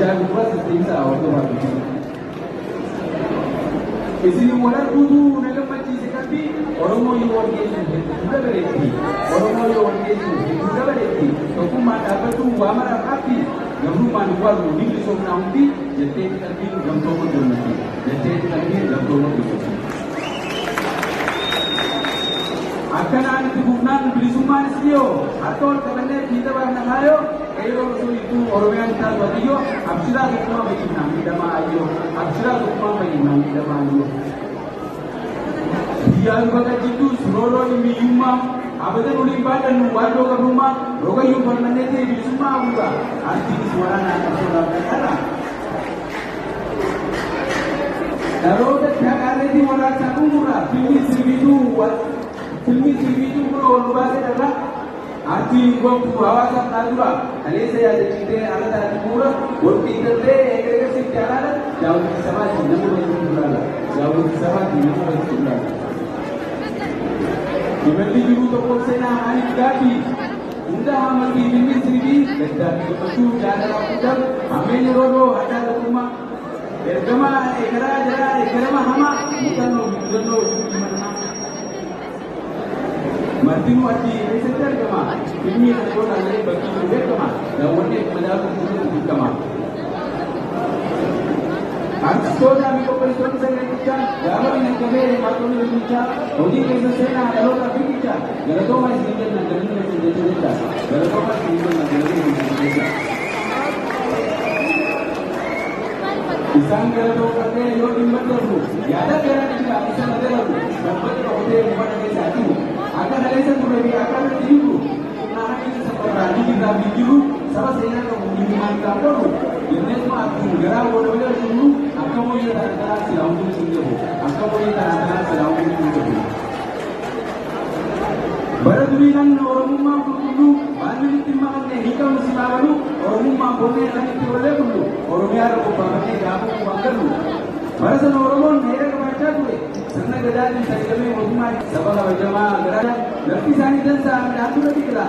Gurras deebisaa hordofaa dubbisa. Isin wal arguutu na gammachiise qalbii. Oromoo yoo wal geessu hedduu dabareetti. Oromoo yoo wal geessu hedduu dabareetti. Tokkummaan dhaabbachuu waa maraaf abdi. Gabrummaan warru ni bilisoomnaa hundi jetteeti qalbiin gamtooma gammatti. Jetteeti qalbiin gamtooma gammatti. Akkanaan itti fufnaan bilisummaanis dhiyoo, harka wal qabannee fiixa baafna kaayoo. Qeerroon osoo hiiktuu Oromiyaan taatu adiyyoo. Abshiraa, tokkummaan fayyifnaa miidhamaa ayyoo. Abshiraa, tokkummaan fayyifnaa miidhamaa ayyoo. Biyyaan bakka jidduus roorroon hiyyummaa abadan waliin baadhannu waadoo gabrummaa rogayyuun falmannee ta'e bilisummaa hafuura artiinis waraanaa qabsoodhaaf qarqarra. Dhaloota haqaarreetii warraaqsaa xumurra filmii sirbiituu kun ol baasee dharra. Artiin gonfuu hawaasaaf naa dura kaleessa yaadachiitee har'a taate bu'uura walqiixxattee egeree sitti alaala daawwitii sabaati nama baay'ee ilaala, daawwitii sabaati nama baay'ee ilaala. Imalli jiruu tokkoof seenaa maaliif gaafii hunda hammatti filmi sirbii gaddaa fi gammachuu jaalalaaf guddaa hammeenya roorroo hadhaa tokkummaa ergama ekeraa jalaa ekerama hamaa muuxannoo fi mudannoo ilma namaa. Martinuu achi keessatti argama. Filmii kana yoo ilaalle bakki jiru beekama. Daawwannee madaaluun kunuun dirqama. Artistoota fi qopheessitoonni sagantichaa, gaafa dinagdee hirmaattonni filmichaa, hojii keessa seenaa dhaloota fiigichaa, galatooma isin jenna, galanni isin jecha jecha, galatooma isin jenna, galanni isin jecha. Isaan galatoomfatee yoo dhimma darbu yaada gara jira isa na dalagu sabbata dhokatee uffata keessaa jiru akka kaleessa turre fi akka irratti jiru qonnaa keessa safarraa ni jirraa fi jiru saba seenaa qabu dhimmaan isaa godhu jenneetuma akkuma garaa booda malee jiru akka mooyyee ta'an karaa silaa hunduu hin qabu, akka mooyyee ta'an karaa silaa hunduu hin qabu. Bara durii kan Oromummaan qulqulluu waan nuti itti makanne hin qabnu si maabalu. Oromummaan bonnee kan itti oollee bullu Oromiyaa irra qophaafannee gaafa qubaan gallu. Bara sana Oromoon heera qabaachaa ture, sirna gadaatiin sagalamee mootummaa saba kabajamaa garaa lafti isaanii dansaa midhaan dura biqila.